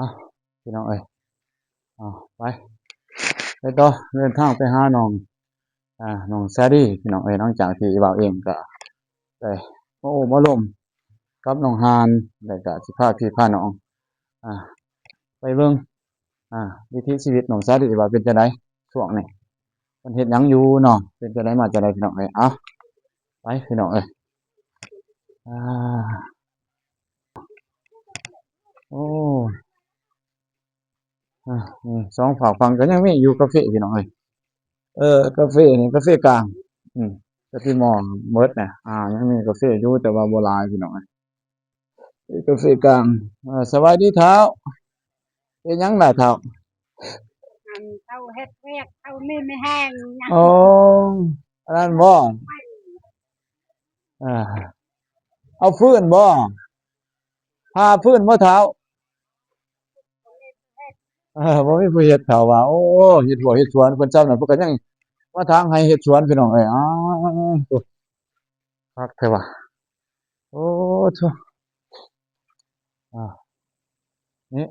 ອ້າວ ພີ່ນ້ອງເອີຍ ເອົາ ໄປ ໄປຕໍ່ ເດີນທາງໄປຫານ້ອງ ອ່າ ນ້ອງສາລີ ພີ່ນ້ອງເອີຍ. ຫຼັງຈາກທີ່ບ່າວເອງກໍໄດ້ມາໂອ້ມາລົມກັບນ້ອງຮ່ານ ແລ້ວກໍຊິພາພີ່ພານ້ອງ ອ່າ ໄປເບິ່ງ ອ່າ ວິຖີຊີວິດນ້ອງສາລີວ່າເປັນຈັ່ງໃດຊ່ວງນີ້ ເພິ່ນເຮັດຫຍັງຢູ່ເນາະ ເປັນຈັ່ງໃດມາຈັ່ງໃດ ພີ່ນ້ອງເອີຍ. ເອົາ ໄປ ພີ່ນ້ອງເອີຍ ອ່າ ໂອ້ ອ່າ ນີ້ສອງຟາກຝັ່ງກໍຍັງມີຢູ່ກາເຟ ພີ່ນ້ອງເອີຍ. ເອີ ກາເຟນີ້ ກາເຟກາງ ອືມ ກະຊິມໍ່ເໝິດນະ ອ່າ ຍັງມີກາເຟຢູ່ ແຕ່ວ່າບໍ່ຫຼາຍ ພີ່ນ້ອງເອີຍ. ກາເຟກາງ ເອີ ສະບາຍດີທ້າວ ເຮັດຫຍັງລະທ້າວ? ອັນ ເຂົາເຮັດວຽກ ເຂົາມີ ມີແຮງ. ໂອ້ ອັນນັ້ນບໍ່? ອ່າ ເອົາຟືນບໍ່? ຫາຟືນບໍ່ທ້າວ? ເອີ ບໍ່ມີຜູ້ເຮັດ ທ້າວວ່າ. ໂອ້ ເຮັດຮົ້ວເຮັດສວນ ເພິ່ນຊ່ຳນັ້ນ ເພິ່ນກໍຍັງມາຖາງໄຮ່ເຮັດສວນ ພີ່ນ້ອງເອີຍ. ອ້າວ ຄັກແທ້ວ່າ ໂອ້ໂທ້ ອ່າ ນີ້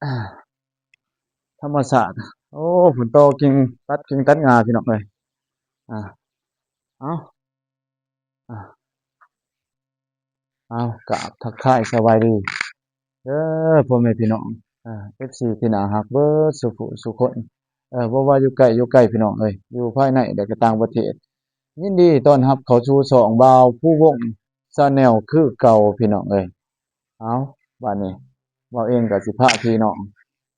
ອ່າ ທຳມະຊາດ. ໂອ້ ເພິ່ນຕໍ່ກິ່ງ ຕັດກິ່ງຕັດຫຍ້າ ພີ່ນ້ອງເອີຍ. ອ່າ ເອົາ ອ່າ ເອົາ ກາບທັກທາຍສະບາຍດີເດີ ພໍ່ແມ່ພີ່ນ້ອງ ອ່າ ເອັຟຊີ ທີ່ໜ້າຮັກເບິດສູ່ຜູ້ສູ່ຄົນ ເອີ ບໍ່ວ່າຢູ່ໃກ້ຢູ່ໄກ ພີ່ນ້ອງເອີຍ ຢູ່ພາຍໃນ ແລະ ກໍຕ່າງປະເທດ. ຍິນດີຕ້ອນຮັບເຂົ້າສູ່ຊ່ອງບ່າວພູວົງ Channel ຄືເກົ່າ ພີ່ນ້ອງເອີຍ. ເອົາ ບາດນີ້ບ່າວເອງກໍຊິພາພີ່ນ້ອງ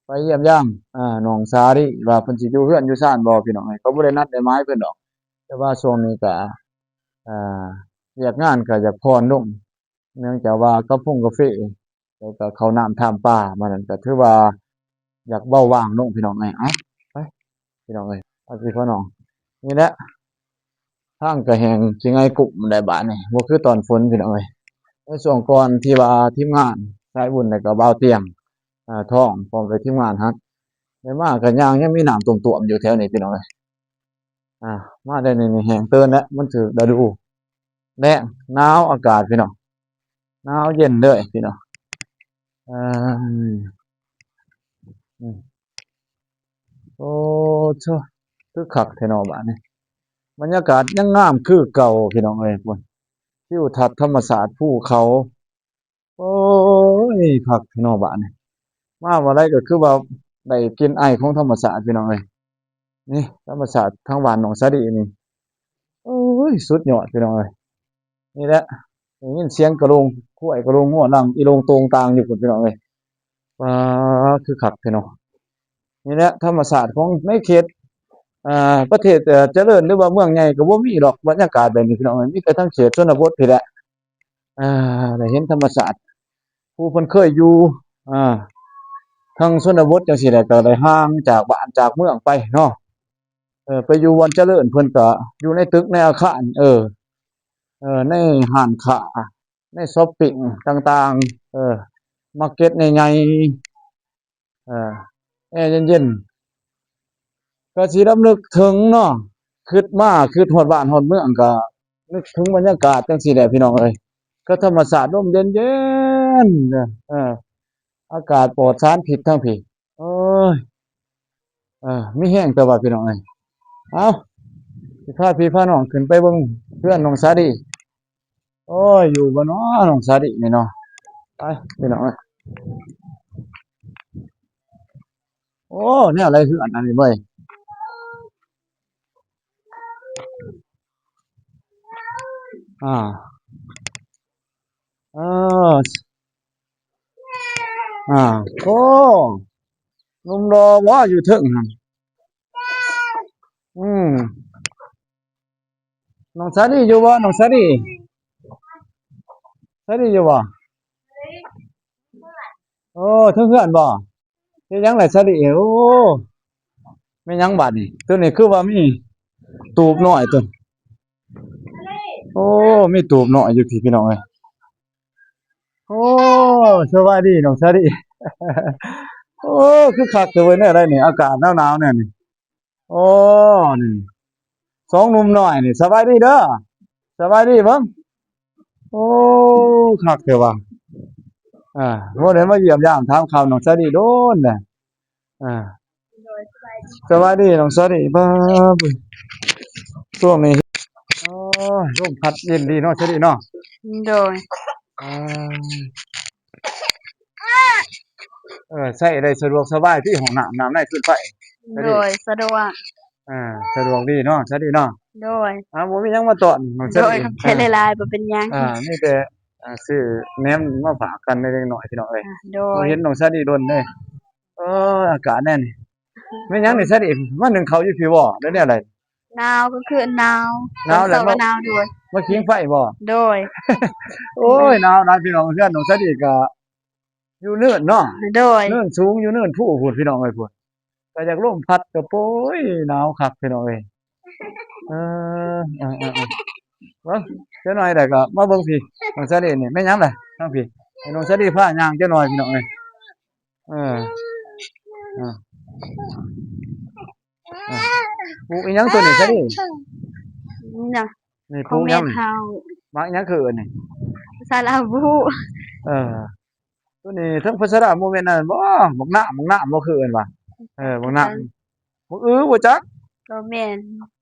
ໄປຢ້ຽມຢາມ ອ່າ ນ້ອງສາລີ ວ່າເພິ່ນຊິຢູ່ເຮືອນຢູ່ຊານບໍ່ ພີ່ນ້ອງເອີຍ. ກໍບໍ່ໄດ້ນັດໄດ້ໝາຍເພິ່ນດອກ ແຕ່ວ່າຊ່ວງນີ້ກໍ ອ່າ ວຽກງານກໍຢາກຜ່ອນລົງ ເນື່ອງຈາກວ່າກາຟົງກາເຟ ແລ້ວກໍເຂົ້ານ້ຳທາມປາ ມັນນັ້ນກໍຖືວ່າຢາກເບົາບາງລົງ ພີ່ນ້ອງເອີຍ. ເອົາ ໄປ ພີ່ນ້ອງເອີຍ ພາພີ່ພານ້ອງ. ນີ້ແຫຼະ ທາງກໍແຫ້ງຊິໄງ່ກຸ້ມໄດ້ບາດນີ້ ບໍ່ຄືຕອນຝົນ ພີ່ນ້ອງເອີຍ. ໃນຊ່ວງກ່ອນທີ່ວ່າທີມງານສາຍບຸນ ແລ້ວກໍບ່າວຕຽງ ອ່າ ທອງ ພ້ອມດ້ວຍທີມງານຫັ້ນ ໄດ້ມາກໍຍ່າງຍັງມີນ້ຳຖ້ວມໆຢູ່ແຖວນີ້ ພີ່ນ້ອງເອີຍ. ອ່າ ມາໄດ້ນີ້ແຫ້ງເຕີນແລ້ວ ມັນຖືກລະດູແລ້ງ ໜາວອາກາດ ພີ່ນ້ອງ ໜາວເຢັນເລີຍ ພີ່ນ້ອງ. ເອີ ອືມ ໂອ້ໂທ້ ຄືຄັກແທ້ເນາະບາດນີ້. ບັນຍາກາດຍັງງາມຄືເກົ່າ ພີ່ນ້ອງເອີຍ ພຸ້ນ ທິວທັດທຳມະຊາດພູເຂົາ. ໂອ້ຍ ຄັກແທ້ເນາະບາດນີ້ ມາບ່ອນໃດກໍຄືວ່າໄດ້ກິ່ນໄອຂອງທຳມະຊາດ ພີ່ນ້ອງເອີຍ. ນີ້ທຳມະຊາດທາງບ້ານນ້ອງສາລີນີ້ ໂອ້ຍ ສຸດຍອດ ພີ່ນ້ອງເອີຍ. ນີ້ແຫຼະ ໄດ້ຍິນສຽງກະໂລງຄວາຍ ກະໂລງງົວ ຫຼັ່ງອີໂລງໂຕ່ງຕ່າງຢູ່ພຸ້ນ ພີ່ນ້ອງເອີຍ. ປາ ຄືຄັກແທ້ເນາະ. ນີ້ແຫຼະທຳມະຊາດຂອງໃນເຂດ ອ່າ ປະເທດ ເອີ ຈະເລີນ ຫຼືວ່າເມືອງໃຫຍ່ກໍບໍ່ມີດອກ ບັນຍາກາດແບບນີ້ ພີ່ນ້ອງເອີຍ. ມີແຕ່ທາງເຂດຊົນນະບົດພີ້ແຫຼະ ອ່າ ໄດ້ເຫັນທຳມະຊາດ. ຜູ້ເພິ່ນເຄີຍຢູ່ ອ່າ ທາງຊົນນະບົດຈັ່ງຊີ້ແຫຼະ ກໍໄດ້ຫ່າງຈາກບ້ານຈາກເມືອງໄປເນາະ. ເອີ ໄປຢູ່ບ່ອນຈະເລີນ ເພິ່ນກໍຢູ່ໃນຕຶກໃນອາຄານ ເອີ ເອີ ໃນຮ້ານຄ້າ ໃນຊັອບປິງຕ່າງໆ ເອີ ມາເກັດໃຫຍ່ໆ ເອີ ແອເຢັນໆ ກໍຊິລຳນຶກເຖິງເນາະ ຄິດມາ ຄິດຮອດບ້ານຮອດເມືອງ ກໍນຶກເຖິງບັນຍາກາດຈັ່ງຊີ້ແຫຼະ ພີ່ນ້ອງເອີຍ. ກໍທຳມະຊາດ ລົມເຢັນໆ ເອີ ອາກາດປອດສານພິດທາງພີ້. ໂອ້ຍ ເອີ ມີແຮງແຕ່ວ່າ ພີ່ນ້ອງເອີຍ. ເອົາ ຊິພາພີ່ພານ້ອງຂຶ້ນໄປເບິ່ງເຮືອນນ້ອງສາລີ. ໂອ້ຍ ຢູ່ບໍ່ເນາະນ້ອງສາລີນີ້ເນາະ. ໄປ ພີ່ນ້ອງເອີຍ. ໂອ້ ແນວໃດເຮືອນອັນນີ້ເວີຍ. ອ່າ ເອີ ອ່າ ໂອ້ ໜຸ່ມຫຼໍ່ບໍ່ຢູ່ເທິງຫັ້ນ? ອືມ ນ້ອງສາລີຢູ່ບໍ່? ນ້ອງສາລີ ສາລີຢູ່ບໍ່? ໂອ້ ເທິງເຮືອນບໍ່? ເຮັດຫຍັງລະສາລີ? ໂອ້ ແມ່ນຫຍັງບາດນີ້? ໂຕນີ້ຄືວ່າມີຕູບນ້ອຍໂຕ. ໂອ້ ມີຕູບນ້ອຍຢູ່ພີ້ ພີ່ນ້ອງເອີຍ. ໂອ້ ສະບາຍດີນ້ອງສາລີ. ໂອ້ ຄືຄັກແທ້ເວີຍ ແນວໃດນີ້ ອາກາດໜາວໆແນວນີ້. ໂອ້ ນີ້ສອງໜຸ່ມນ້ອຍນີ້. ສະບາຍດີເດີ ສະບາຍດີເບິ່ງ. ໂອ້ ຄັກແທ້ວ່າ ອ່າ ບໍ່ໄດ້ມາຢ້ຽມຢາມຖາມຂ່າວນ້ອງສາລີດົນແລ້ວ ອ່າ ໂດຍ ສະບາຍດີ ສະບາຍດີນ້ອງສາລີ ບາບ ຊ່ວງນີ້ ໂອ້ຍ ລົມພັດເຢັນດີເນາະສາລີເນາະ ໂດຍ ອ່າ ເອີ ໃຊ້ໄດ້ສະດວກສະບາຍຕິ ຫ້ອງນ້ຳ ນ້ຳໃນຟືນໄຟ ໂດຍ ສະດວກ ອ່າ ສະດວກດີເນາະ ສາລີເນາະ ໂດຍ ອ່າ ບໍ່ມີຫຍັງມາຕ້ອນ ໂດຍ ຂອບໃຈຫຼາຍໆ ບໍ່ເປັນຫຍັງ ອ່າ ມີແຕ່ ອ່າ ຊື້ແໜມມາຝາກກັນເລັກນ້ອຍພີ່ນ້ອງເອີຍ ອ່າ ໂດຍ ບໍ່ເຫັນນ້ອງສາລີດົນເດ້ ເອີ ອາກາດແນວນີ້ ແມ່ນຫຍັງນີ້ສາລີ ມາໜຶ້ງເຂົ້າຢູ່ພີ້ບໍ່ ຫຼືແນວໃດ ໜາວ ກາງຄືນໜາວ ໜາວແລ້ວ ຕອນເຊົ້າກໍໜາວ ໂດຍ ມາຜິງໄຟບໍ່ ໂດຍ ໂອ້ຍ ໜາວຫຼາຍພີ່ນ້ອງ ເຮືອນນ້ອງສາລີກໍ ຢູ່ເນີນເນາະ ໂດຍ ເນີນສູງ ຢູ່ເນີນພູພຸ້ນພີ່ນ້ອງເອີຍ ພຸ້ນ ກໍຢາກລົມພັດກໍໂອ້ຍ ໜາວຄັກພີ່ນ້ອງເອີຍ ເອີ ເອີ ເອີ ເບິ່ງຈັກໜ່ອຍໃດກໍມາເບິ່ງພີ້ ນ້ອງສາລີນີ້ ແມ່ນຫຍັງລະ ທາງພີ້ ໃຫ້ນ້ອງສາລີພາຍ່າງຈັກໜ່ອຍພີ່ນ້ອງເອີຍ ເອີ ເອີ ອ່າ ປູກອີ່ຫຍັງຕົວນີ້ຊະນີ້ ນີ້ນະ ນີ້ປູກຫຍັງນີ້ ໝາກຫຍັງຄືອັນນີ້ ພາສາລາວບໍ່ຮູ້ ເອີ ຕົວນີ້ເທິງພາສາລາວບໍ່ແມ່ນອັນນັ້ນບໍ່ ໝາກນ້ຳ ໝາກນ້ຳບໍ່ຄືເອີ້ນວ່າ ເອີ ໝາກນ້ຳ ໝາກອຶບໍ່ຈັກ ບໍ່ແມ່ນ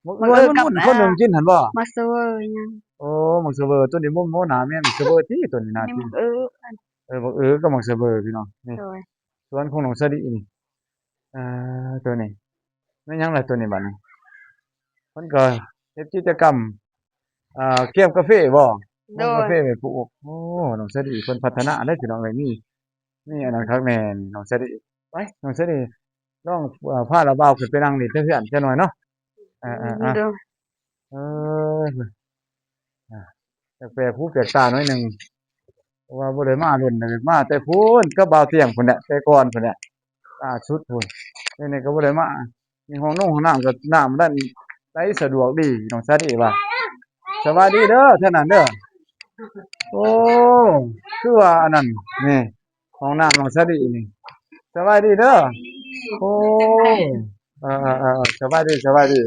ໝາກອຶ ໝາກອຶກັບ ຄົນໜຶ່ງກິນຫັ້ນບໍ່ ໝາກສະເວີຫຍັງ ໂອ້ ໝາກສະເວີ ຕົວນີ້ບໍ່ ບໍ່ໜ້າແມ່ນໝາກສະເວີຕິ ຕົວນີ້ໜ້າກິນ ໝາກອຶ ເອີ ໝາກອຶກັບໝາກສະເວີພີ່ນ້ອງ ນີ້ ໂດຍ ສວນຂອງນ້ອງສາລີນີ້ ອ່າ ຕົວນີ້ ແມ່ນຫຍັງລະຕົວນີ້ບາດນີ້ ເພິ່ນກໍເຮັດກິດຈະກຳ ອ່າ ກຽມກາເຟບໍ່ ໂດຍ ກາເຟໄປປູກ ໂອ້ ນ້ອງສາລີເພິ່ນພັດທະນາເດ້ພີ່ນ້ອງເອີຍ ມີ ມີອັນນັ້ນຄັກແນ່ນ້ອງສາລີ ໄປ ນ້ອງສາລີ ລອງ ເອີ ພາລາວບ່າວຂຶ້ນໄປນັ່ງຫຼິ້ນເທິງເຮືອນຈັກໜ່ອຍເນາະ ເອີ ເອີ ເອີ ໂດຍ ເອີ ອ່າ ແປກຫູແປກຕາໜ້ອຍໜຶ່ງ ເພາະວ່າບໍ່ໄດ້ມາດົນ ມາແຕ່ພຸ້ນກັບບ່າວຕຽງພຸ້ນແຫຼະ ແຕ່ກ່ອນພຸ້ນແຫຼະ ລ່າສຸດພຸ້ນ ດຽວນີ້ກໍບໍ່ໄດ້ມາ ມີຫ້ອງນົງຫ້ອງນ້ຳກໍນ້ຳນັ້ນໄດ້ສະດວກດີ ນ້ອງສາລີວ່າ ສະບາຍດີເດີ ເທົ່ານັ້ນເດີ ໂອ້ ຄືວ່າອັນນັ້ນ ນີ້ ຫ້ອງນ້ຳນ້ອງສາລີນີ້ ສະບາຍດີເດີ ໂອ້ ເອີ ເອີ ເອີ ເອີ ສະບາຍດີ ສະບາຍດີ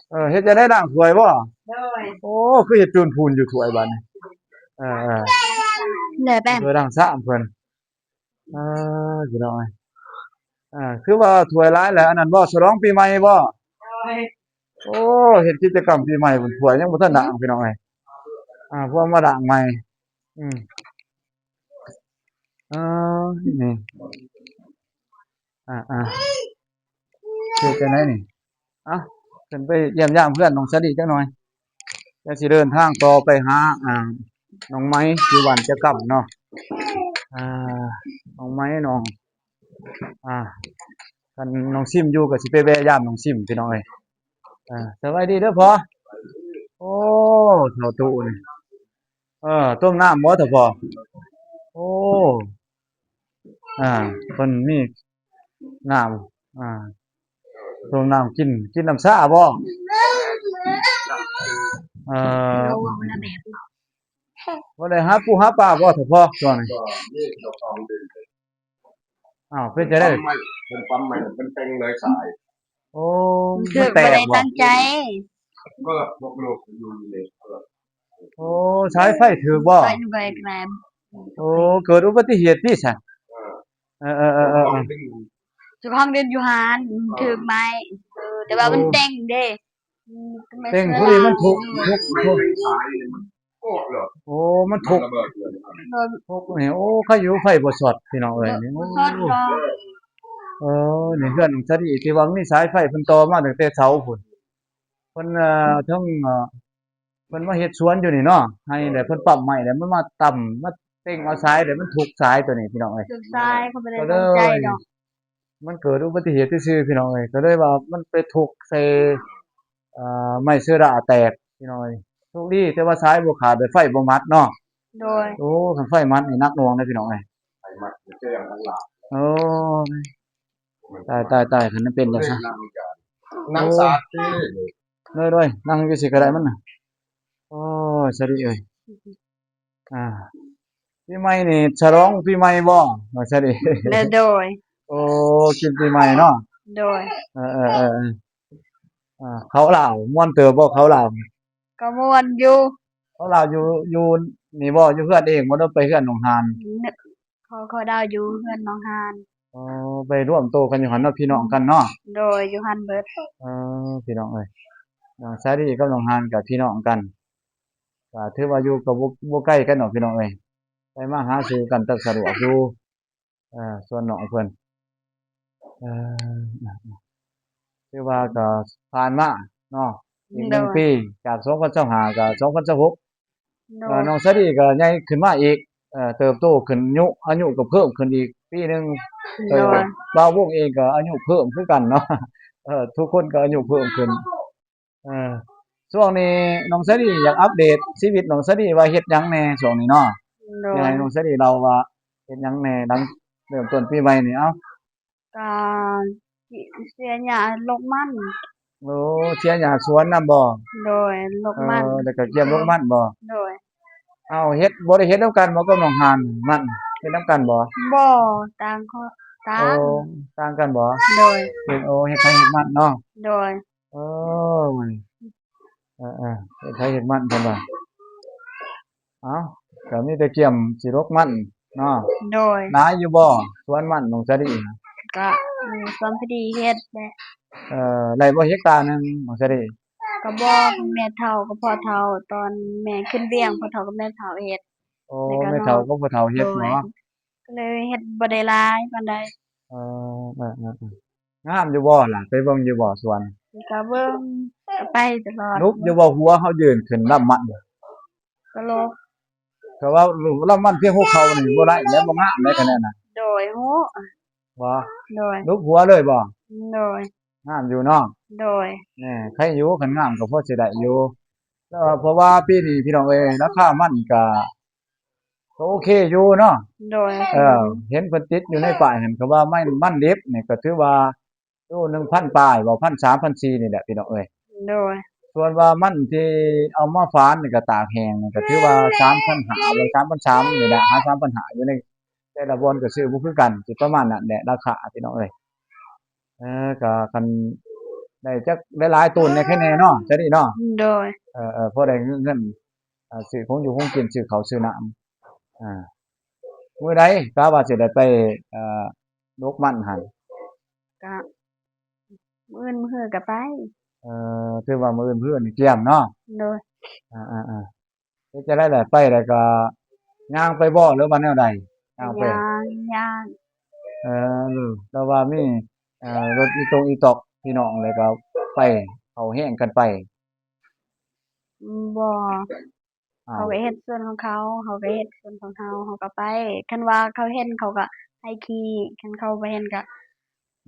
ເອີ ເຮັດຈັ່ງໃດ ລ້າງຖ້ວຍບໍ່ ໂດຍ ໂອ້ ຄືເຮັດຈູນພູນຢູ່ຖ້ວຍບາດນີ້ ເອີ ເອີ ແລ້ວແປ້ງ ຖ້ວຍລ້າງຊາມເພິ່ນ ເອີ ພີ່ນ້ອງເອີຍ ອ່າ ຄືວ່າຖ້ວຍຫຼາຍແຫຼະ ອັນນັ້ນບໍ່ ສະຫຼອງປີໃໝ່ບໍ່ ໂດຍ ໂອ້ ເຮັດກິດຈະກຳປີໃໝ່ພຸ້ນ ຖ້ວຍຍັງບໍ່ທັນລ້າງ ພີ່ນ້ອງເອີຍ ອ່າ ພວກມາລ້າງໃໝ່ ອືມ ເອີ ນີ້ ອ່າ ອ່າ ເຮັດຈັ່ງໃດນີ້ ເອົ້າ ຂຶ້ນໄປຢ້ຽມຢາມເຮືອນນ້ອງສາລີຈັກໜ່ອຍ ແລ້ວຊິເດີນທາງຕໍ່ໄປຫາ ອ່າ ນ້ອງໄມຢູ່ບ້ານຈະກຳເນາະ ອ່າ ນ້ອງໄມ ນ້ອງ ອ່າ ຄັນນ້ອງຊິມຢູ່ກໍຊິໄປແວ່ຢາມນ້ອງຊິມ ພີ່ນ້ອງເອີຍ ອ່າ ສະບາຍດີເດີພໍ່ ໂອ້ ເຖົ້າຕູ້ນີ້ ເອີ ຕົ້ມນ້ຳບໍ່ເຖົ້າພໍ່ ໂອ້ ອ່າ ເພິ່ນມີ ນ້ຳ ອ່າ ຕົ້ມນ້ຳກິນ ກິນນ້ຳຊາບໍ່ ເອີ ບໍ່ໄດ້ຫາປູຫາປາບໍ່ເຖົ້າພໍ່ຊ່ວງນີ້ ອ້າວ ເປັນຈັ່ງໃດ ເພິ່ນປ້ຳໃໝ່ ເພິ່ນປ້ຳໃໝ່ ເພິ່ນແຕ່ງເລີຍສາຍ ໂອ້ ມັນຖືກ ມັນແຕກບໍ່ ບໍ່ໄດ້ຕັ້ງໃຈ ເປີດພວກລູກຢູ່ນີ້ ເປີດ ໂອ້ ສາຍໄຟຖືກບໍ່ ໄຟ ໄຟແກຣມ ໂອ້ ເກີດອຸບັດຕິເຫດຕິຊະ ເອີ ເອີ ເອີ ເຈົ້າຂອງດິນຢູ່ຫັ້ນ ເອີ ຖືກໄມ້ ເອີ ແຕ່ວ່າມັນ ໂອ້ ແຕ່ງເດ້ ອືມ ແຕ່ງພໍດີມັນທຸກ ທຸກ ທຸກ ໂອ້ ມັນທຸກ ທຸກນີ້ ໂອ້ ໃຄຢູ່ໄຟບໍ່ຊັອດ ພີ່ນ້ອງເອີຍ ນີ້ ບໍ່ຊັອດດອກ ເອີ ນີ້ເຮືອນສາລີທີ່ວ່າມີສາຍໄຟເພິ່ນຕໍ່ມາຕັ້ງແຕ່ເສົາພຸ້ນ ເພິ່ນ ເອີ ເຖິງ ເອີ ເພິ່ນມາເຮັດສວນຢູ່ນີ້ເນາະ ໃຫ້ແລ້ວເພິ່ນປ້ຳໄມ້ແລ້ວ ມັນມາຕຳ ມາເຕັງເອົາສາຍ ແລ້ວມັນທຸກສາຍຕົວນີ້ ພີ່ນ້ອງເອີຍ ຖືກສາຍ ເຂົາບໍ່ໄດ້ຕັ້ງໃຈດອກ ມັນເກີດອຸບັດຕິເຫດຊື່ໆ ພີ່ນ້ອງເອີຍ ກໍເລີຍວ່າມັນໄປທຸກໃສ່ ເອີ ໄມ້ເຊີດ້າແຕກ ພີ່ນ້ອງເອີຍ ໂຊກດີແຕ່ວ່າສາຍບໍ່ຂາດ ແລະ ໄຟບໍ່ມັດເນາະ ໂດຍ ໂອ້ ຄັນໄຟມັດນີ້ໜັກໜ່ວງເດ້ ພີ່ນ້ອງເອີຍ ໄຟມັດແຈ້ງທັງຫຼາຍ ໂອ້ຍ ຕາຍໆໆ ຄັນເປັນແລ້ວຊະ ນັ່ງສາດຕິ ໂດຍໆ ນັ່ງຢູ່ຊີ້ກໍໄດ້ມັນນະ ໂອ້ຍ ສາລີເອີຍ ອ່າ ປີໃໝ່ນີ້ສະຫຼອງປີໃໝ່ບໍ່ ວ່າຊັ້ນເດ ແລະ ໂດຍ ໂອ້ ກິນປີໃໝ່ເນາະ ໂດຍ ເອີໆໆ ອ່າ ເຂົ້າລາວ ມ່ວນເຕີບບໍ່ ເຂົ້າລາວ ກໍມ່ວນຢູ່ ເຂົ້າລາວຢູ່ ຢູ່ ນີ້ບໍ່ ຢູ່ເຮືອນເອງບໍ່ ຫຼືໄປເຮືອນນ້ອງຫານ? ເນ- ເຂົາ ເຂົາດາວຢູ່ເຮືອນນ້ອງຫານ. ອໍ ໄປລວມໂຕກັນຢູ່ຫັ້ນເນາະ ພີ່ນ້ອງກັນເນາະ. ໂດຍ ຢູ່ຫັ້ນເບິດ. ເອີ ພີ່ນ້ອງເອີຍ ນ້ອງສາລີກັບນ້ອງຫານກໍພີ່ນ້ອງກັນ ກໍຖືວ່າຢູ່ກໍບໍ່ ບໍ່ໄກກັນດອກ ພີ່ນ້ອງເອີຍ ໄປມາຫາສູ່ກັນກໍສະດວກຢູ່. ເອີ ສ່ວນນ້ອງເພິ່ນ ເອີ ຖືວ່າກໍຜ່ານມາເນາະ ອີກໜຶ່ງ ໂດຍ ປີ ຈາກສອງພັນຊາວຫ້າກໍສອງພັນຊາວຫົກ. ໂດຍ ເອີ ນ້ອງສາລີກໍໃຫຍ່ຂຶ້ນມາອີກ ເອີ ເຕີບໂຕຂຶ້ນ ອາຍຸ ອາຍຸກໍເພີ່ມຂຶ້ນອີກປີໜຶ່ງ. ໂດຍ ເອີ ບ່າວວົງເອງກໍອາຍຸເພີ່ມຄືກັນເນາະ ເອີ ທຸກຄົນກໍອາຍຸເພີ່ມຂຶ້ນ. ເອີ ຊ່ວງນີ້ນ້ອງສາລີຢາກອັບເດດຊີວິດນ້ອງສາລີວ່າເຮັດຫຍັງແດ່ຊ່ວງນີ້ເນາະ. ໂດຍ ຢາກໃຫ້ນ້ອງສາລີເລົ່າວ່າເຮັດຫຍັງແດ່ ຫຼັງເລີ່ມຕົ້ນປີໃໝ່ນີ້ ເອົ້າ. ກະເສຍຫຍ້າລົກມັນ. ໂອ້ ເສຍຫຍ້າສວນນຳບໍ່? ໂດຍ ລົກມັນ. ເອີ ແລ້ວກະກຽມລົກມັນບໍ່? ໂດຍ. ເອົາ ເຮັດ ບໍ່ໄດ້ເຮັດນຳກັນບໍ່ກັບນ້ອງຫານ? ມັນເຮັດນຳກັນບໍ່? ບໍ່ ຕ່າງຄົນຕ່າງ. ໂອ້ ຕ່າງກັນບໍ່? ໂດຍ. ເຮັດ ໂອ້ ເຮັດໄຮ່ເຮັດມັນເນາະ. ໂດຍ. ໂອ້ຍ ເອີໆ ເຮັດໄຮ່ເຮັດມັນເພິ່ນວ່າ. ເອົ້າ ກໍມີແຕ່ກຽມຊິລົກມັນເນາະ. ໂດຍ. ຫຼາຍຢູ່ບໍ່ສວນມັນນ້ອງສາລີ? ກະ ເອີ ສວນພໍດີເຮັດແຫຼະ. ເອີ ໄດ້ບໍ່ເຮັກຕາໜຶ່ງນ້ອງສາລີ? ກະບໍ່ ແມ່ເຖົ້າກັບພໍ່ເຖົ້າ ຕອນແມ່ຂຶ້ນວຽງ ພໍ່ເຖົ້າກັບແມ່ເຖົ້າເຮັດ. ໂອ້ ແມ່ເຖົ້າກັບພໍ່ເຖົ້າເຮັດເນາະ. ໂດຍ ກໍເລີຍເຮັດບໍ່ໄດ້ຫຼາຍປານໃດ. ເອີ ເອີໆໆ. ງາມຢູ່ບໍ່ລະ? ໄປເບິ່ງຢູ່ບໍ່ສວນ? ກໍເບິ່ງ ກໍໄປຕະຫຼອດ. ຫຼຸບຢູ່ບໍ່ ຫົວເຮົາຍື່ນຂຶ້ນລຳມັນ? ກໍຫຼຸບ. ແຕ່ວ່າລຳມັນພຽງຫົວເຂົ່ານີ້ບໍ່ໄດ້ແລ້ວ ບໍ່ງາມໄດ໋ ຄະແນນນະ. ໂດຍ ຮູ້. ບໍ່? ໂດຍ. ຫຼຸບຫົວເລີຍບໍ່? ໂດຍ. ງາມຢູ່ເນາະ. ໂດຍ. ແນ່ ໃຄຢູ່ ຄັນງາມກໍພໍຊິໄດ້ຢູ່. ແຕ່ວ່າ ເພາະວ່າປີນີ້ພີ່ນ້ອງເອີຍ ລາຄາມັນກໍ ກໍໂອເຄຢູ່ເນາະ. ໂດຍ. ເອີ ເຫັນເພິ່ນຕິດຢູ່ໃນປ້າຍຫັ້ນ ກໍວ່າມັນ ມັນດິບນີ້ກໍຖືວ່າໂລໜຶ່ງພັນປາຍ ບໍ່ ພັນສາມ ພັນສີ່ນີ້ແຫຼະພີ່ນ້ອງເອີຍ. ໂດຍ. ສ່ວນວ່າມັນທີ່ເອົາມາຝານນີ້ກໍຕາກແຫ້ງນີ້ ກໍຖືວ່າສາມພັນຫ້າ ຫຼື ສາມພັນສາມນີ້ແຫຼະ ຫາສາມພັນຫ້າ ຢູ່ໃນແຕ່ລະບ່ອນກໍຊື້ບໍ່ຄືກັນ ຊິປະມານນັ້ນແຫຼະລາຄາພີ່ນ້ອງເອີຍ. ເອີ ກໍຄັນໄດ້ຈັກຫຼາຍໆໂຕນແດ່ ໃຄແດ່ເນາະ ຈະດີເນາະ. ໂດຍ. ເອີໆ ພໍໄດ້ເງິນ ເອີ ຊື້ຂອງຢູ່ຂອງກິນ ຊື້ເຂົ້າຊື້ນ້ຳ. ອ່າ ມື້ໃດກະວ່າຊິໄດ້ໄປ ເອີ ດົກມັນຫັ້ນ? ກະມື້ອື່ນມື້ຮືກໍໄປ. ເອີ ຖືວ່າມື້ອື່ນມື້ຮືນີ້ກຽມເນາະ. ໂດຍ. ອ່າໆໆ ເຮັດຈັ່ງໃດລະ ໄປແລ້ວກໍຍ່າງໄປບໍ່ ຫຼືວ່າແນວໃດ? ຍ່າງໄປ. ຍ່າງ ຍ່າງ. ເອີ ແຕ່ວ່າມີ ເອີ ລົດອີຕົງອີຕອກພີ່ນ້ອງ ແລ້ວກໍໄປ ເຂົ້າແຮງກັນໄປ. ບໍ່. ອ້າວ. ເຂົາກໍເຮັດສ່ວນຂອງເຂົາ ເຮົາກໍເຮັດສ່ວນຂອງເຮົາ ເຮົາກໍໄປ. ຄັນວ່າເຂົາເຫັນ ເຂົາກໍໃຫ້ຂີ່ ຄັນເຂົາບໍ່ເຫັນກໍ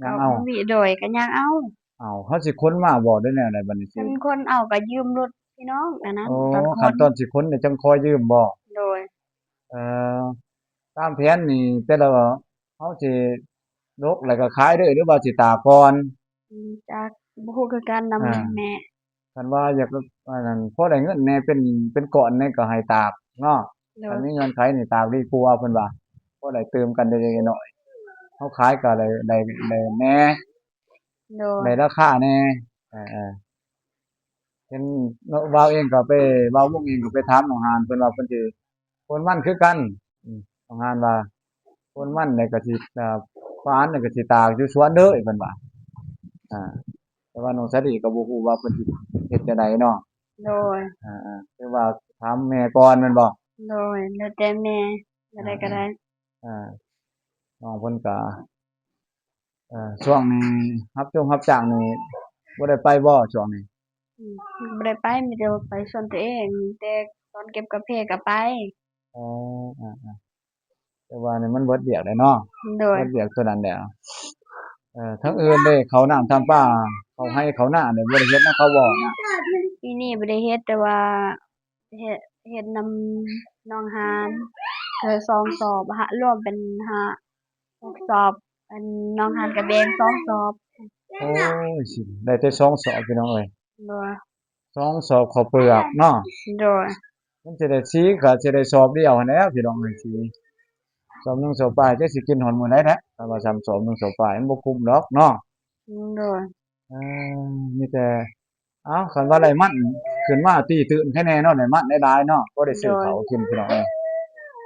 ຍ່າງເອົາ. ກໍບໍ່ມີ. ໂດຍ. ກໍຍ່າງເອົາ. ອ້າວ ເຮົາຊິຂົນມາບໍ່ ຫຼືແນວໃດບັດນີ້? ຄັນຂົນເອົາກໍຢືມລົດພີ່ນ້ອງອັນນັ້ນ. ອໍ ຕອນຂົນ ຂັ້ນຕອນຊິຂົນນີ້ຈັ່ງຄ່ອຍຢືມບໍ່? ໂດຍ. ເອີ ຕາມແຜນນີ້ ແຕ່ລະ ເຮົາຊິດົກແລ້ວກໍຂາຍເລີຍ ຫຼືວ່າຊິຕາກກ່ອນ? ອືມ ຈັກ ບໍ່ຮູ້ຄືກັນນຳ ອ່າ ແມ່. ຄັນວ່າຢາກ ອັນນັ້ນ ພໍໄດ້ເງິນແດ່ ເປັນ ເປັນກ້ອນແດ່ ກໍໃຫ້ຕາກເນາະ. ໂດຍ. ຄັນມີເງື່ອນໄຂນີ້ຕາກດີກວ່າ ເພິ່ນວ່າ ພໍໄດ້ຕື່ມກັນເລັກໆນ້ອຍໆ ເຮົາຂາຍກໍໄດ້ ໄດ້ ໄດ້ແດ່. ໂດຍ. ໄດ້ລາຄາແດ່. ເອີໆ ເຫັນບ່າວເອງກໍໄປ ບ່າວວົງເອງກໍໄປຖາມນ້ອງຫານ ເພິ່ນວ່າເພິ່ນຊິ ຄົນມັນຄືກັນ. ອືມ ນ້ອງຫານວ່າ ຄົນມັນນີ້ກໍຊິ ເອີ ຝານນີ້ກໍຊິຕາກຢູ່ສວນເດີ ເພິ່ນວ່າ. ອ່າ ແຕ່ວ່ານ້ອງສາລີກໍບໍ່ຮູ້ວ່າເພິ່ນຊິເຮັດຈັ່ງໃດເນາະ. ໂດຍ. ອ່າໆ ຄືວ່າຖາມແມ່ກ່ອນແມ່ນບໍ່? ໂດຍ. ແລ້ວແຕ່ແມ່ ແນວໃດກໍໄດ້. ອ່າ ນ້ອງເພິ່ນກໍ ເອີ ຊ່ວງນີ້ຮັບຈ້ອງຮັບຈ້າງນີ້ບໍ່ໄດ້ໄປບໍ່ຊ່ວງນີ້? ອືມ ບໍ່ໄດ້ໄປ ມີແຕ່ວ່າໄປສ່ວນຕົວເອງ ແຕ່ຕອນເກັບກາເຟກໍໄປ. ອໍ ອ່າໆ ແຕ່ວ່ານີ້ມັນເບິດວຽກແລ້ວເນາະ. ໂດຍ. ເບິດວຽກຕົວນັ້ນແລ້ວ. ເອີ ທາງອື່ນເດ້ ເຂົ້ານ້ຳທຳປາ ເຂົ້າໄຮ່ເຂົ້ານານີ້ ບໍ່ໄດ້ເຮັດນຳເຂົາບໍ່ນະ? ປີນີ້ບໍ່ໄດ້ເຮັດ ແຕ່ວ່າ ເຮັດ ເຮັດນຳນ້ອງຫານ ຄືສອງສອບ ຮະ ລວມເປັນຫ້າ ຫົກສອບ ອັນນ້ອງຫານກະແບ່ງສອງສອບ. ໂອ້ຍ ຊິໄດ້ແຕ່ສອງສອບພີ່ນ້ອງເອີຍ. ໂດຍ. ສອງສອບເຂົ້າເປືອກເນາະ. ໂດຍ. ມັນຊິໄດ້ ສີກໍຊິໄດ້ສອບດຽວຫັ້ນແຫຼະພີ່ນ້ອງເອີຍ ສີ ສອບໜຶ່ງສອບປາຍ ຈັກຊິກິນຮອດມື້ໃດແຫຼະ ຄັນວ່າຊ້ຳສອບໜຶ່ງສອບປາຍ ມັນບໍ່ຄຸ້ມດອກເນາະ. ໂດຍ. ເອີ ມີແຕ່ ເອົ້າ ຄັນວ່າໄດ້ມັນ ຂຶ້ນມາຕີຕື່ນໃຄແນ່ເນາະ ໄດ້ມັນຫຼາຍໆເນາະ ພໍໄດ້ຊື້ເຂົ້າກິນພີ່ນ້ອງເອີຍ.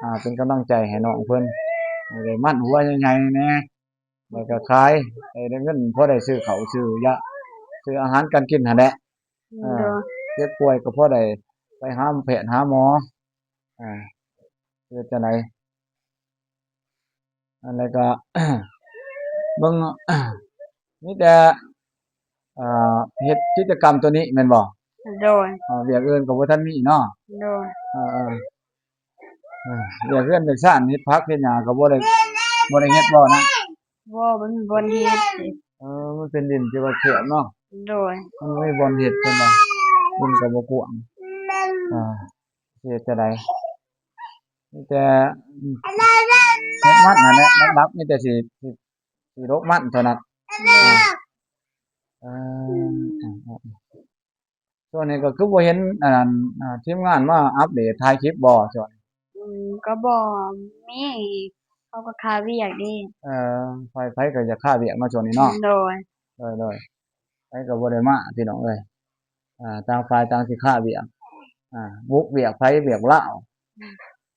ອ່າ ເປັນກຳລັງໃຈໃຫ້ນ້ອງເພິ່ນ ໃຫ້ໄດ້ມັນຫົວໃຫຍ່ໆແນ່ ແລ້ວກໍຂາຍ ໃຫ້ໄດ້ເງິນພໍໄດ້ຊື້ເຂົ້າຊື້ຢາ ຊື້ອາຫານການກິນຫັ້ນແຫຼະ. ເອີ ເຈັບປ່ວຍກໍພໍໄດ້ໄປຫາແພດຫາໝໍ ອ່າ ເຮັດຈັ່ງໃດ? ອັນນັ້ນກໍ ເບິ່ງ ມີແຕ່ ເອີ ເຮັດກິດຈະກຳໂຕນີ້ແມ່ນບໍ່? ໂດຍ. ເອີ ວຽກອື່ນກໍບໍ່ທັນມີເນາະ? ໂດຍ. ເອີ ເອີ ເອີ ວຽກເຮືອນວຽກຊານ ເຮັດຜັກເຮັດຫຍັງກໍບໍ່ໄດ້ ບໍ່ໄດ້ເຮັດບໍ່ນະ? ບໍ່ ບໍ່ມີບ່ອນເຮັດ. ເອີ ມັນເປັນດິນທີ່ວ່າແຄບເນາະ? ໂດຍ. ມັນບໍ່ມີບ່ອນເຮັດ ເພິ່ນວ່າ ດິນກໍບໍ່ກວ້າງ. ອ່າ ຊິເຮັດຈັ່ງໃດ? ມີແຕ່ເຮັດມັນຫັ້ນແຫຼະ ຫຼັກໆມີແຕ່ຊິ ຊິ ຊິດົກມັນເທົ່ານັ້ນ. ໂດຍ. ເອີ ເອີ ເອີ ຊ່ວງນີ້ກໍຄືບໍ່ເຫັນ ອັນນັ້ນ ອ່າ ທີມງານມາອັບເດດຖ່າຍຄລິບບໍ່ຊ່ວງນີ້? ອືມ ກໍບໍ່ມີ ເຂົາກໍຄາວຽກເດ້. ເອີ ໃຜໆກໍຢາກຄາວຽກເນາະຊ່ວງນີ້ເນາະ? ໂດຍ. ໂດຍໆ ໃຜກໍບໍ່ໄດ້ມາພີ່ນ້ອງເອີຍ. ອ່າ ຕ່າງຝ່າຍຕ່າງຊິຄາວຽກ ອ່າ ບຸກວຽກໃຜວຽກລາວ.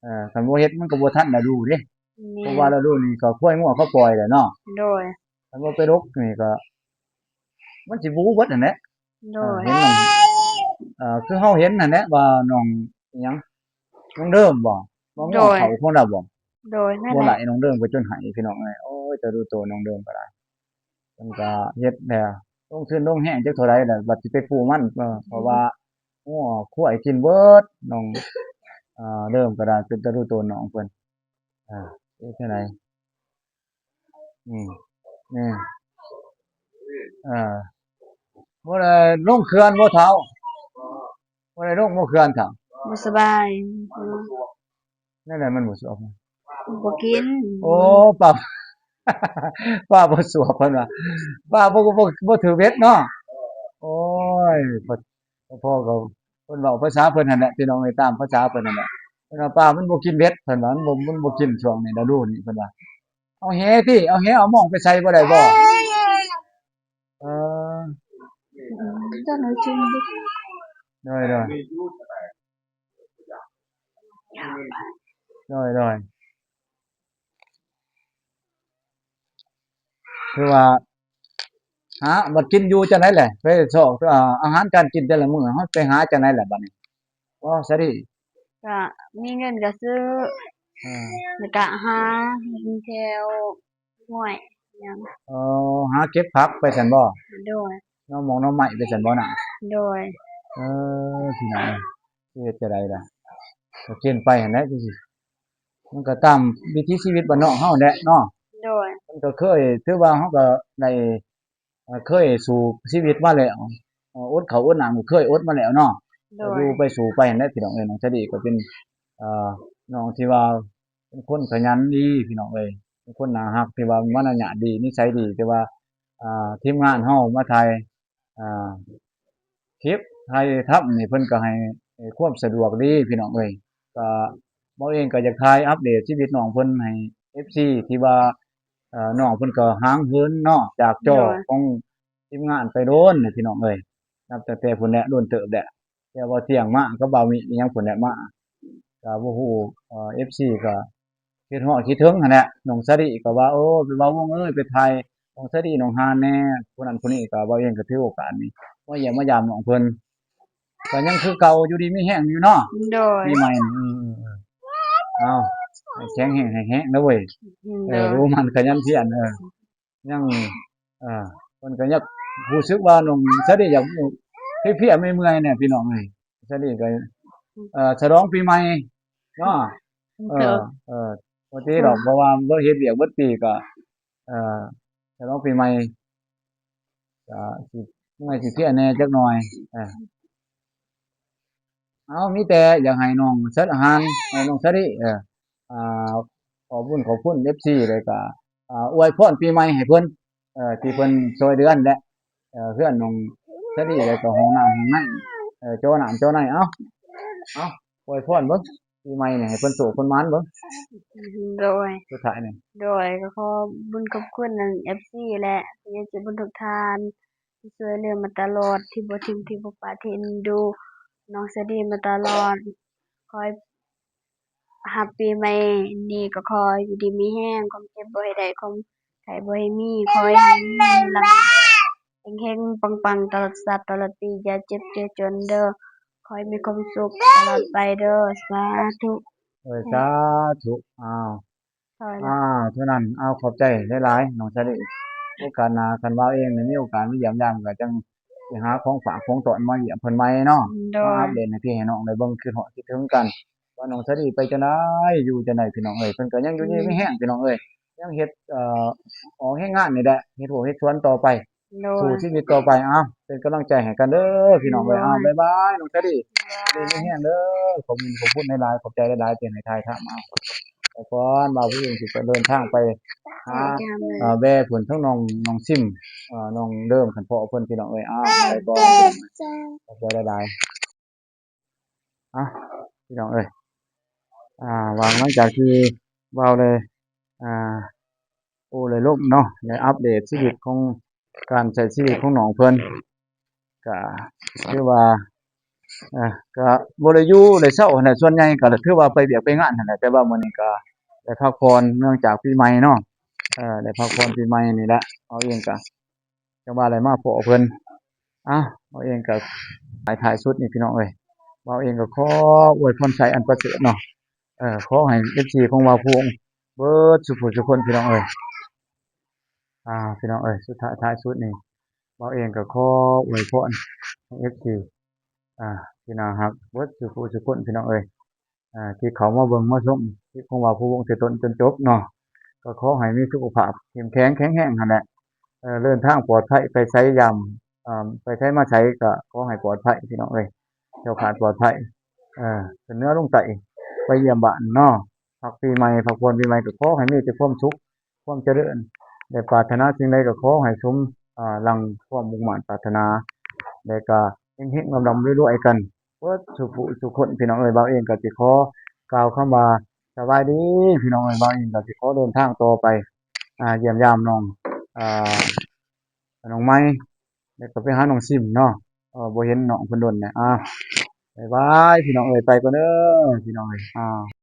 ເອີ ຄັນບໍ່ເຮັດມັນກໍບໍ່ທັນລະດູເດ້. ແມ່ນ. ເພາະວ່າລະດູນີ້ກໍຄວາຍງົວເຂົາປ່ອຍແຫຼະເນາະ? ໂດຍ. ຄັນບໍ່ໄປດົກນີ້ກໍ ມັນຊິບູເບິດຫັ້ນແຫຼະ. ໂດຍ. ເອີ ເຫັນນ້ອງ ເອີ ຄືເຮົາເຫັນຫັ້ນແຫຼະວ່ານ້ອງ ອີຫຍັງ ນ້ອງເດີມບໍ່? ມາງໍເຂົ້າຂອງລາວບໍ່? ໂດຍ. ນັ້ນແຫຼະ ບໍ່ໄຫຼ ນ້ອງເດີມກໍຈົນໄຫ້ພີ່ນ້ອງເອີຍ. ໂອ້ຍ ຕາດູໂຕນ້ອງເດີມກໍໄດ້ ເພິ່ນກໍເຮັດແລ້ວ ລົງທຶນລົງແຮງຈັກເທົ່າໃດແລ້ວ ບັດຊິໄປກູ້ມັນ. ເອີ ເພາະວ່າ ໂອ້ ຄວາຍກິນເບິດ ນ້ອງ ເອີ ເດີມກໍໄດ້ ເປັນຕາດູໂຕນ້ອງເພິ່ນ. ອ່າ ເຮັດຈັ່ງໃດ? ອືມ ນີ້ ເອີ ບໍ່ໄດ້ລົງເຂື່ອນບໍ່ເຖົ້າ? ບໍ່ໄດ້ລົງບໍ່ເຂື່ອນເຖົ້າ? ບໍ່ສະບາຍ. ແນວໃດມັນບໍ່ສວບ? ບໍ່ກິນ. ໂອ້ ປາ ປາບໍ່ສວບເພິ່ນວ່າ ປາບໍ່ ບໍ່ ບໍ່ຖືເບັດເນາະ. ໂອ້ຍ ພໍ່ກໍ ເພິ່ນເວົ້າພາສາເພິ່ນຫັ້ນແຫຼະ ພີ່ນ້ອງເອີຍ ຕາມພາສາເພິ່ນຫັ້ນແຫຼະ. ເພິ່ນວ່າປາມັນບໍ່ກິນເບັດ ເພິ່ນວ່າມັນບໍ່ ມັນບໍ່ກິນຊ່ວງນີ້ລະດູນີ້ ເພິ່ນວ່າ. ເອົາແຫຕິ ເອົາແຫເອົາມອງໄປໃສ່ບໍ່ໄດ້ບໍ່? ເອີ ເຈົ້າໜ້າຈຶ່ງ ໂດຍ ໂດຍ ໂດຍ ໂດຍ ຄືວ່າ ຫາ ບັດກິນຢູ່ຈັ່ງໃດແຫຼະ? ໄປຊອກ ອາ ອາຫານການກິນແຕ່ລະມື້ ເຮົາໄປຫາຈັ່ງໃດແຫຼະບັດນີ້? ບໍ່ ສາລີ ກະມີເງິນກະຊື້ ເອີ ແລ້ວກະຫາແຖວຫ້ວຍຫຍັງ. ເອີ ຫາເກັບຜັກໄປຊັ້ນບໍ່? ໂດຍ. ໜໍ່ໝອງໜໍ່ໄມ້ໄປຊັ້ນບໍ່ນະ? ໂດຍ. ເອີ ພີ່ນ້ອງ ຊິເຮັດຈັ່ງໃດລະ? ກໍກິນໄປຫັ້ນແຫຼະ ຈັ່ງຊີ້ ມັນກໍຕາມວິຖີຊີວິດບ້ານນອກເຮົາແຫຼະເນາະ. ໂດຍ. ມັນກໍເຄີຍ ຖືວ່າເຮົາກໍໄດ້ ເອີ ເຄີຍສູ້ຊີວິດມາແລ້ວ ເອີ ອົດເຂົ້າອົດນ້ຳກໍເຄີຍອົດມາແລ້ວເນາະ. ໂດຍ. ກໍຢູ່ໄປສູ້ໄປຫັ້ນແຫຼະ ພີ່ນ້ອງເອີຍ. ນ້ອງສາລີກໍເປັນ ເອີ ນ້ອງທີ່ວ່າເປັນຄົນຂະຫຍັນດີ ພີ່ນ້ອງເອີຍ ເປັນຄົນໜ້າຮັກ ທີ່ວ່າມານະຍາດດີ ນິໄສດີ ແຕ່ວ່າ ອ່າ ທີມງານເຮົາມາຖ່າຍ ອ່າ ຄລິບຖ່າຍທຳນີ້ ເພິ່ນກໍໃຫ້ ໃຫ້ຄວາມສະດວກດີ ພີ່ນ້ອງເອີຍ. ກໍ ເບົາເອງກໍຢາກຖ່າຍອັບເດດຊີວິດນ້ອງເພິ່ນໃຫ້ເອັຟຊີ ທີ່ວ່າ ເອີ ນ້ອງເພິ່ນກໍຫ່າງເຫີນເນາະ ຈາກຈໍ ໂດຍ ຂອງທີມງານໄປດົນແຫຼະ ພີ່ນ້ອງເອີຍ. ນັບຕັ້ງແຕ່ພຸ້ນແຫຼະ ດົນເຕີບແຫຼະ ແຕ່ວ່າທ່ຽງມາກັບບ່າວມິອີຫຍັງພຸ້ນແຫຼະມາ ກໍບໍ່ຮູ້ ເອີ ເອັຟຊີ ກໍຄິດຮອດຄິດເຖິງຫັ້ນແຫຼະ. ນ້ອງສາລີກໍວ່າ ໂອ້ ໄປເວົ້າວົງເອີຍ ໄປຖ່າຍນ້ອງສາລີ ນ້ອງຮານແດ່ ຜູ້ນັ້ນຜູ້ນີ້. ກໍເບົາເອງກໍຖືໂອກາດນີ້ມາຢ້ຽມມາຢາມນ້ອງເພິ່ນ ກໍຍັງຄືເກົ່າ ຢູ່ດີມີແຮງຢູ່ເນາະ. ໂດຍ. ປີໃໝ່ນີ້ ເອີ ເອີ ເອີ ເອົາ ໃຫ້ແຂງແຮງ ໃຫ້ແຮງເດີເວີຍ. ໂດຍ. ເອີ ຮູ້ໝັ້ນຂະຫຍັນພຽນ ເອີ ຍັງ ເອີ ເພິ່ນກໍຢາກຮູ້ສຶກວ່ານ້ອງສາລີຢາກເພຍໆເມື່ອຍໆແດ່ ພີ່ນ້ອງເອີຍ. ສາລີກໍ ເອີ ສະຫຼອງປີໃໝ່ເນາະ. ເອີ ໂດຍ. ເອີ ບໍ່ຕິດອກ ເພາະວ່າບໍ່ເຮັດວຽກເບິດປີ ກໍ ເອີ ສະຫຼອງປີໃໝ່ ກໍຊິເມື່ອຍຊິເພຍແດ່ຈັກໜ່ອຍ. ເອີ ເອົາ ມີແຕ່ຢາກໃຫ້ນ້ອງສັດອາຫານ ໃຫ້ນ້ອງສາລີ ເອີ ອ່າ ຂອບບຸນຂອບຄຸນເອັຟຊີ ແລ້ວກໍ ອ່າ ອວຍພອນປີໃໝ່ໃຫ້ເພິ່ນ ເອີ ທີ່ເພິ່ນຊ່ວຍເຫຼືອຫັ້ນແຫຼະ ເອີ ເຮືອນນ້ອງສາລີ ແລ້ວກໍຫ້ອງນ້ຳຫ້ອງໃນ ເອີ ຈໍນ້ຳຈໍໃນ. ເອົາ ເອົາ ອວຍພອນເບິ່ງ ປີໃໝ່ນີ້ໃຫ້ເພິ່ນໂຊກເພິ່ນໝານເບິ່ງ. ໂດຍ. ສຸດທ້າຍນີ້ ໂດຍ ກໍຂໍບຸນຂອບຄຸນເອັຟຊີ ແລະ ຜູ້ໃຫຍ່ໃຈບຸນທຸກທ່ານ ທີ່ຊ່ວຍເຫຼືອມາຕະຫຼອດ ທີ່ບໍ່ຖິ້ມ ທີ່ບໍ່ປະ ທີ່ເອັນດູ ນ້ອງສາລີມາຕະຫຼອດ. ຂໍໃຫ້ຮັບປີໃໝ່ນີ້ກໍຂໍໃຫ້ຢູ່ດີມີແຮງ, ຄວາມເຈັບບໍ່ໃຫ້ໄດ້, ຄວາມໄຂ້ບໍ່ໃຫ້ມີ, ຂໍໃຫ້ມີລາບເຮັງໆ ປັງໆ ຕະຫຼອດຊາດຕະຫຼອດປີ, ຢ່າເຈັບຢ່າຈົນເດີ, ຂໍໃຫ້ມີຄວາມສຸກຕະຫຼອດໄປເດີ. ສາທຸ. ເອີ ສາທຸ. ອ້າວ ເທົ່ານັ້ນ ອ້າວ ເທົ່ານັ້ນ. ອ້າວ ຂອບໃຈຫຼາຍໆ ນ້ອງສາລີ. ໂອກາດໜ້າ ຄັນວ່າເອງໄດ້ມີໂອກາດມາຢ້ຽມຢາມ ກໍຈັ່ງຊິຫາຂອງຝາກຂອງຕ້ອນມາຢ້ຽມເພິ່ນໃໝ່ເນາະ, ໂດຍ ມາອັບເດດໃຫ້ພີ່ໃຫ້ນ້ອງໄດ້ເບິ່ງ ຄິດຮອດຄິດເຖິງກັນ ວ່ານ້ອງສາລີໄປຈັ່ງໃດ ຢູ່ຈັ່ງໃດ ພີ່ນ້ອງເອີຍ. ເພິ່ນກໍຍັງຢູ່ດີມີແຮງ ພີ່ນ້ອງເອີຍ, ຍັງເຮັດ ເອີ ອອກແຮງງານນີ້ແຫຼະ, ເຮັດຮົ້ວເຮັດສວນຕໍ່ໄປ. ໂດຍ ສູ້ຊີວິດຕໍ່ໄປ. ເອົາ ເປັນກຳລັງໃຈໃຫ້ກັນເດີ ພີ່ນ້ອງເອີຍ. ໂດຍ ເອົາ ບາຍບາຍ ນ້ອງສາລີ. ໂດຍ ດີມີແຮງເດີ. ຂອບຄຸນ ຂອບຄຸນຫຼາຍໆ ຂອບໃຈຫຼາຍໆ ທີ່ໃຫ້ຖ່າຍທຳ. ເອົາ ໄປກ່ອນ ບ່າວຜູ້ຍິງຊິໄປເດີນທາງໄປຫາ ໂດຍ ເອີ ແວ່ພຸ້ນ ທັງນ້ອງ ນ້ອງຊິມ ເອີ ນ້ອງເດີມ ຄັນພໍ້ເພິ່ນ ພີ່ນ້ອງເອີຍ. ເອົາ ໄປກ່ອນ ຂອບໃຈຫຼາຍໆ. ອ່ະ ພີ່ນ້ອງເອີຍ ອ່າ ວ່າງຫຼັງຈາກທີ່ບ່າວໄດ້ ອ່າ ໂອ້ ໄດ້ລົມເນາະ ໄດ້ອັບເດດຊີວິດຂອງ ການໃຊ້ຊີວິດຂອງນ້ອງເພິ່ນ ກະຖືວ່າ ເອີ ກະບໍ່ໄດ້ຢູ່ໄດ້ເຊົາຫັ້ນແຫຼະ, ສ່ວນໃຫຍ່ກະຖືວ່າໄປວຽກໄປງານຫັ້ນແຫຼະ. ແຕ່ວ່າມື້ນີ້ກະໄດ້ພັກຜ່ອນເນື່ອງຈາກປີໃໝ່ເນາະ, ເອີ ໄດ້ພັກຜ່ອນປີໃໝ່ນີ້ແຫຼະ. ເຮົາເອງກະ ຈັ່ງວ່າໄດ້ມາພໍ້ເພິ່ນ. ອ້າວ ເຮົາເອງກໍ ທ້າຍສຸດນີ້ ພີ່ນ້ອງເອີຍ ບ່າວເອງກໍຂໍອວຍພອນໄຊອັນປະເສີດເນາະ, ເອີ ຂໍໃຫ້ເອັຟຊີຂອງບ່າວພວງເບິດສູ່ຜູ້ສູ່ຄົນ ພີ່ນ້ອງເອີຍ. ອ່າ ພີ່ນ້ອງເອີຍ ສຸດທ້າຍ ທ້າຍສຸດນີ້ ບ່າວເອງກໍຂໍອວຍພອນໃຫ້ເອັຟຊີ ອ່າ ທີ່ໜ້າຮັກເບິດສູ່ຜູ້ສູ່ຄົນ ພີ່ນ້ອງເອີຍ. ອ່າ ທີ່ເຂົ້າມາເບິ່ງມາຊົມຄລິບຂອງບ່າວພູວົງແຕ່ຕົ້ນຈົນຈົບເນາະ, ກໍຂໍໃຫ້ມີສຸຂະພາບເຂັ້ມແຂງແຂງແຮງຫັ້ນແຫຼະ, ເດີນທາງປອດໄພ ໄປໃສຢາມ ເອີ ໄປໃສມາໃສກໍຂໍໃຫ້ປອດໄພ ພີ່ນ້ອງເອີຍ, ແຄ້ວຄາດປອດໄພ ເອີ ຂຶ້ນເໜືອລົງໃຕ້ ໄປຢ້ຽມບ້ານເນາະ, ພັກປີໃໝ່ ພັກຜ່ອນປີໃໝ່ ກໍຂໍໃຫ້ມີແຕ່ຄວາມສຸກ ຄວາມຈະເລີນ ແລະ ປາດຖະໜາສິ່ງໃດກໍຂໍໃຫ້ສົມ ອ່າ ດັ່ງຄວາມມຸ່ງມາດປາດຖະໜາ ແລະ ກໍເຮັງໆ ລ່ຳໆ ລວຍໆ ກັນເບິດສູ່ຜູ້ສູ່ຄົນ ພີ່ນ້ອງເອີຍ. ບ່າວເອງກໍຊິຂໍກ່າວຄຳວ່າສະບາຍດີ ພີ່ນ້ອງເອີຍ. ບ່າວເອງກໍຊິຂໍເດີນທາງຕໍ່ໄປ ອ່າ ຢ້ຽມຢາມນ້ອງ ອ່າ ນ້ອງໄມ ແລະ ກໍໄປຫານ້ອງຊິມເນາະ, ເອີ ບໍ່ເຫັນນ້ອງເພິ່ນດົນແລ້ວ. ອ່າ ບາຍບາຍ ພີ່ນ້ອງເອີຍ, ໄປກ່ອນເດີ ພີ່ນ້ອງເອີຍ. ອ່າ.